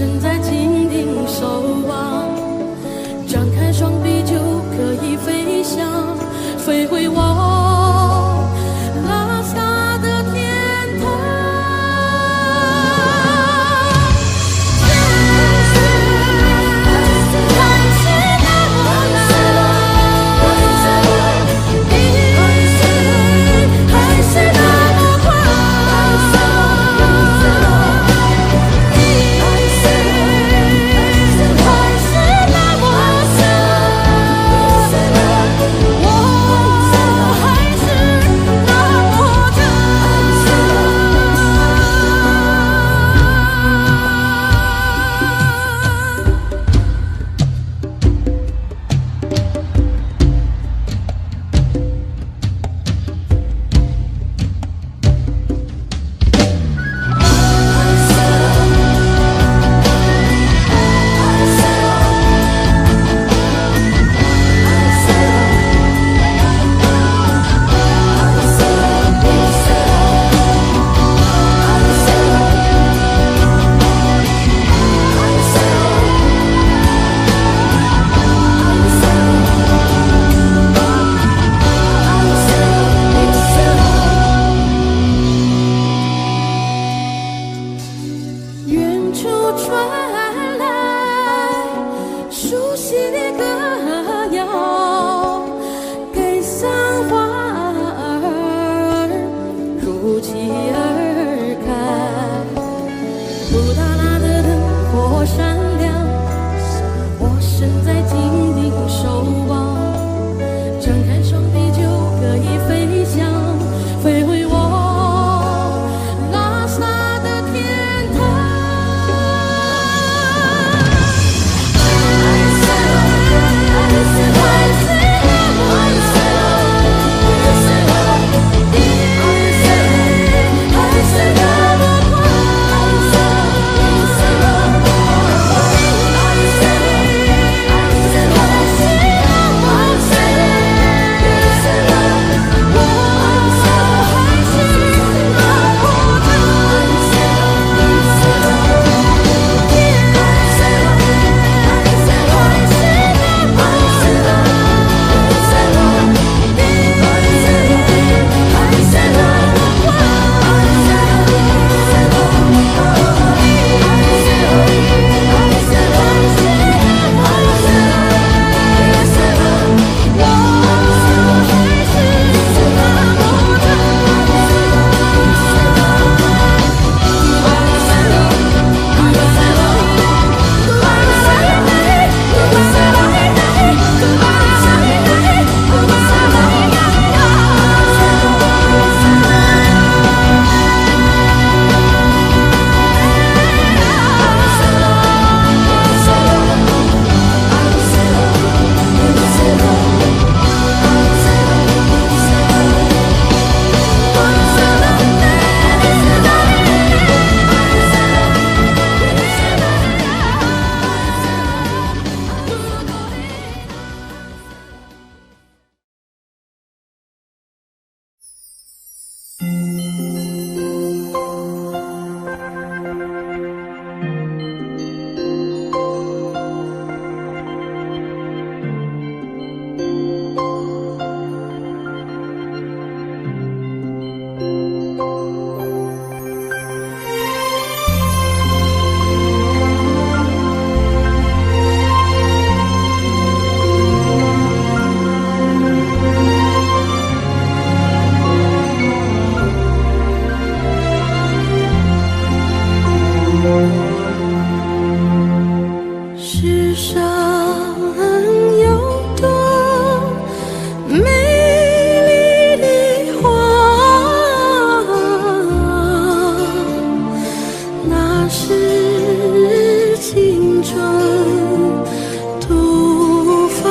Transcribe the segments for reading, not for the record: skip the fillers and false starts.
身在金頂守望，張開雙臂就可以飛翔，飛回我拉薩的天堂。還是那麼藍，你還是那麼狂，你還是那麼真，我還是那麼真。遠處傳來熟悉的歌謠，格桑花兒如期而開。布達拉的燈火閃亮，我身在金頂守望，張開雙臂就可以飛翔，飛回我拉薩的天堂。還是那麼藍，你還是那麼狂，還是那麼真，我還是那麼真。還是那麼藍，你還是那麼狂，你還是那麼真，我還是那麼真。世上有朵美麗的花，那是青春吐芳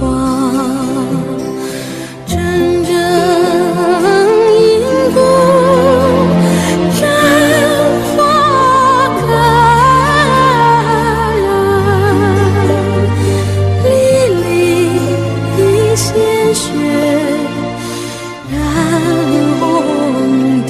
華，陣陣鶯歌綻花開，粒粒鮮血染紅燈。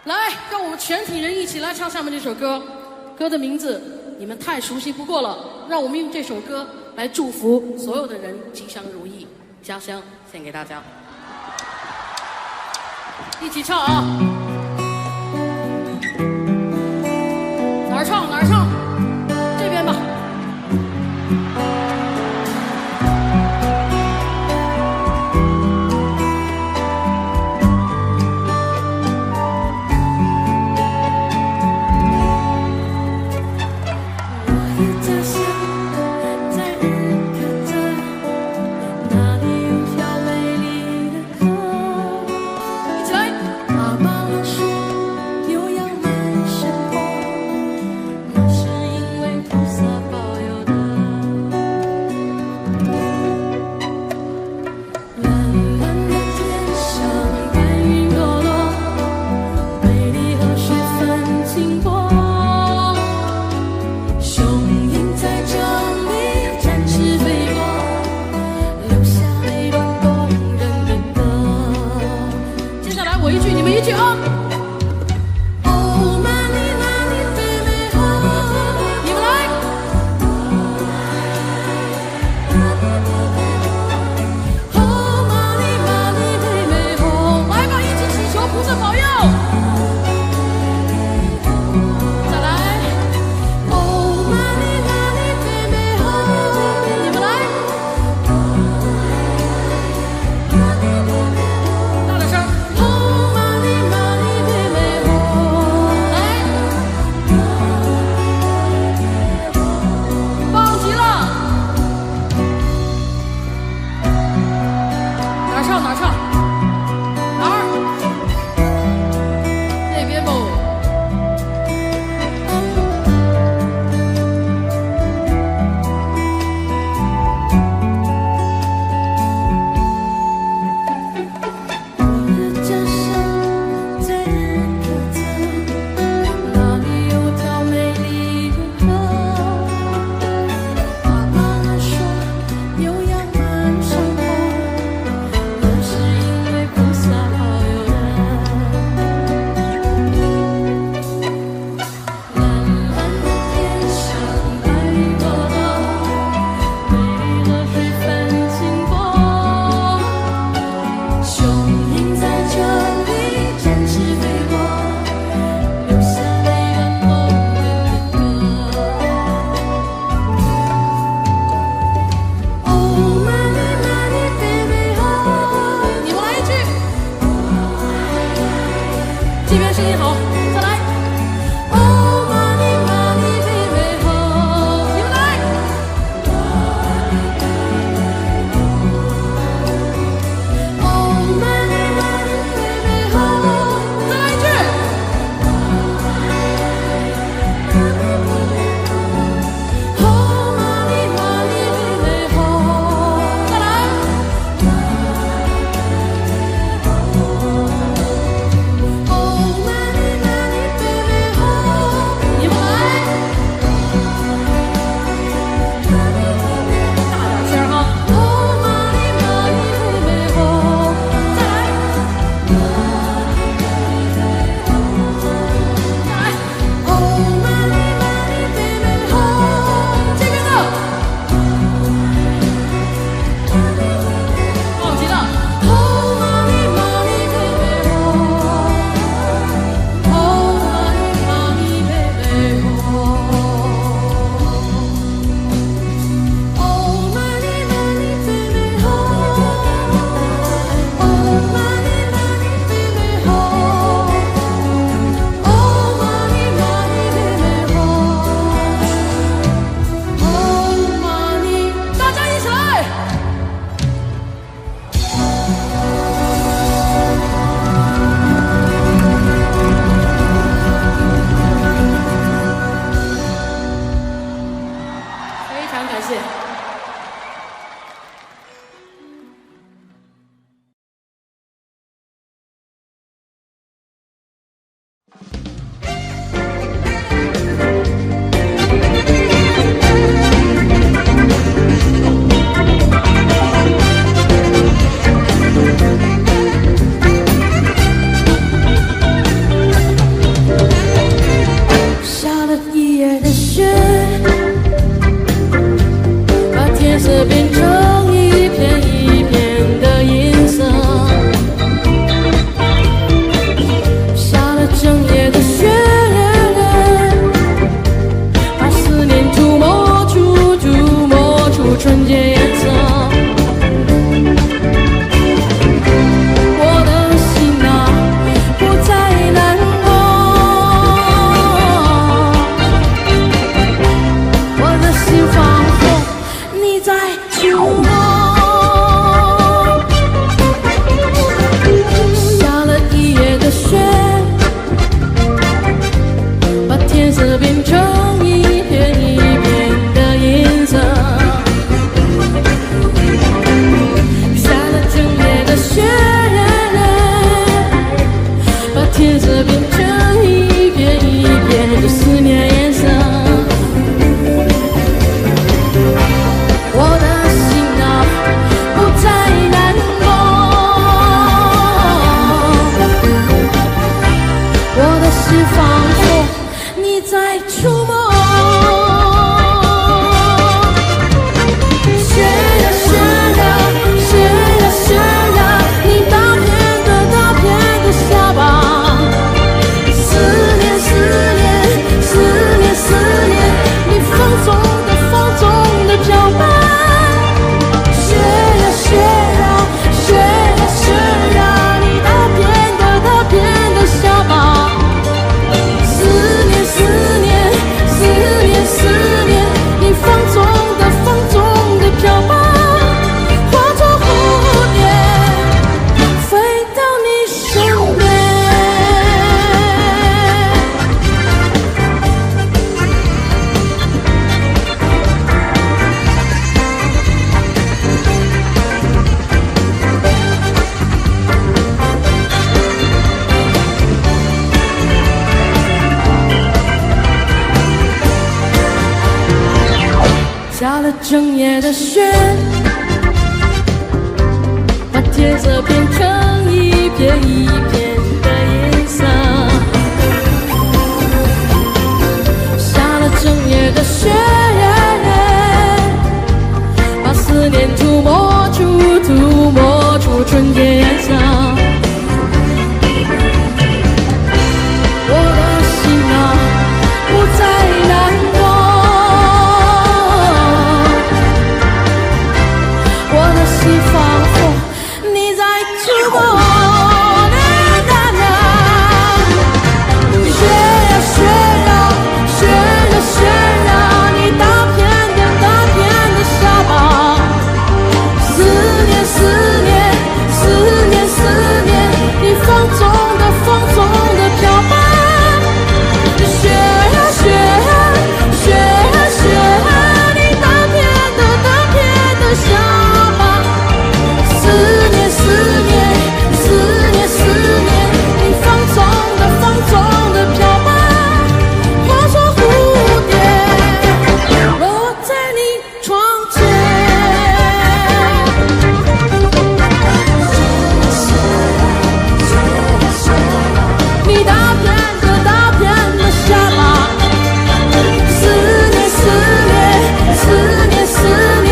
來，讓我們全體人一起來唱下面這首歌，歌的名字你們太熟悉不過了。讓我們用這首歌來祝福所有的人吉祥如意。家鄉獻給大家，一起唱啊！哪兒唱哪兒唱，這邊吧。我的家鄉在日喀則，那裡有條美麗的河。一起來，阿瑪龍整夜的雪，把天色變成一片一片的銀色。下了整夜的雪，把思念塗抹出塗抹出春天顏色。我的心啊，不再難過。我的心仿佛你在觸摸。雪呀雪呀，雪呀雪呀，你大片的大片的下吧。思念思念思念思念，你放縱的放縱的飄吧。雪呀雪呀，雪呀雪呀，你大片的大片的下吧。思念思念思念思念，你放縱的放縱的飄吧，化作蝴蝶落在你窗前。你大片的大片的下吧，思念思念思念思念，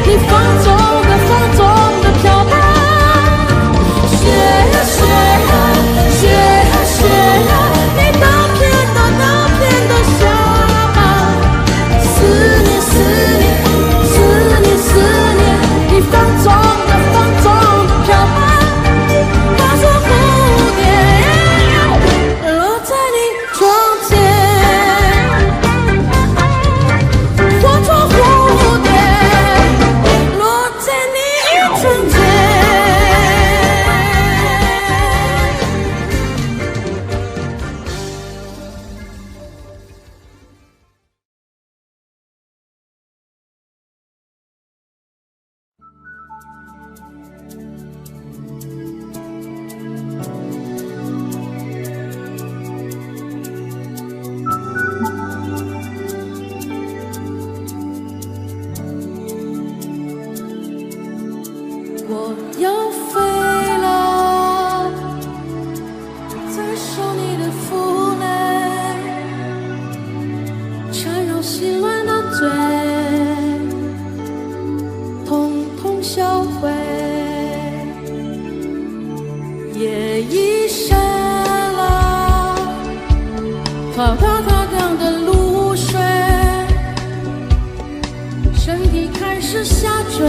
你放縱的放縱的飄吧。雪呀雪呀，雪呀雪呀，你大片的大片的下吧。思念思念思念思念，你放縱的放縱的飄吧，化作蝴蝶落在你窗前，化作蝴蝶落在你窗前。我要飛了，再受你的負累，纏繞心亂的嘴，統統銷毀。夜已深了，滔滔大江的露水，身體開始下墜。